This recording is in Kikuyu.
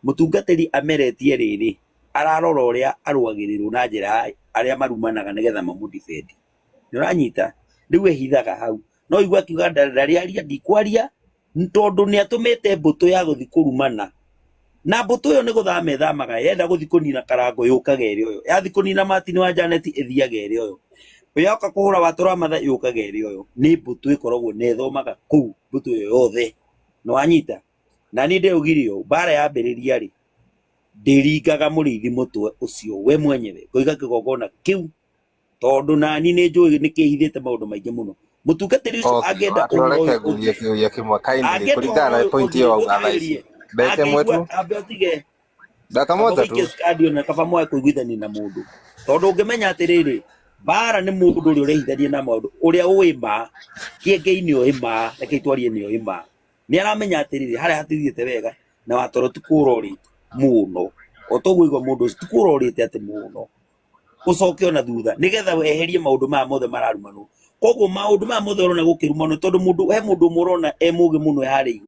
Mũtungatĩri ameretie rĩrĩ, ararora ũrĩa arũagĩrĩrwo na njĩra ya arĩa marumanaga nĩgetha mamũ defend. Nĩ ũranyita? Rĩu ehithaga hau. No igua akiuga ndarĩaria, ndikwaria, tondũ nĩ atũmĩte mbũtũ ya gũthiĩ kũrumana. Na mbũtũ ĩyo nĩ gũthama ĩthamaga, yenda gũthiĩ kũnina Karango yũkaga ĩrĩ ũyũ, yathiĩ kũnina Martin wa Janet ĩthiaga ĩrĩ ũyũ, yoka kũhũra Watũra Matha yũkaga ĩrĩ ũyũ. Nĩ mbũtũ ĩkoragwo na ĩthomaga kũu mbũtũ ĩyo yothe. Nĩ wanyita? Na niĩ ndĩraugire ũũ, mbara yambĩrĩria rĩ, ndĩringaga mũrĩithi mũtwe ũcio we mwenyewe, ngoiga kĩgongona kĩu tondũ nani nĩ njũĩ nĩ kĩhithĩte maũndũ maingĩ mũno. Mũtungatĩri ũcio Okay, angĩenda Watũra, ũhoro reke ũyũ ngũrie ũthire, kĩũria kĩmwe kindly angĩenda kũringana ũhoro na ũyũ point ũthire, ĩyo wauga thaa ici. ngũthikĩrĩrie, Ndagĩka ĩmwe angĩigua tu, ambe ũtige ndagĩka kaba mũgwanja tu. ũikie card ona kaba mwage kũiguithania na mũndũ, tondũ ũngĩmenya atĩrĩrĩ, mbara nĩ mũndũ ũrĩa ũrehithania na maũndũ, ũrĩa ũĩ ma kĩengei nĩ oĩ ma, reke twarie nĩ oĩ ma, nĩ aramenya atĩrĩrĩ, harĩa hatithiĩte wega na watoro ti kũrorĩte mũno, o toguo igua mũndũ ũcio ti kũrorĩte atĩ mũno, ũcoke ona thutha nĩgetha weherie maũndũ maya mothe mararumanwo. Koguo maũndũ maya mothe ũrona gũkĩrumanwo, tondũ mũndũ he mũndũ ũmwe ũrona e mũgĩ mũno e harĩa igũrũ.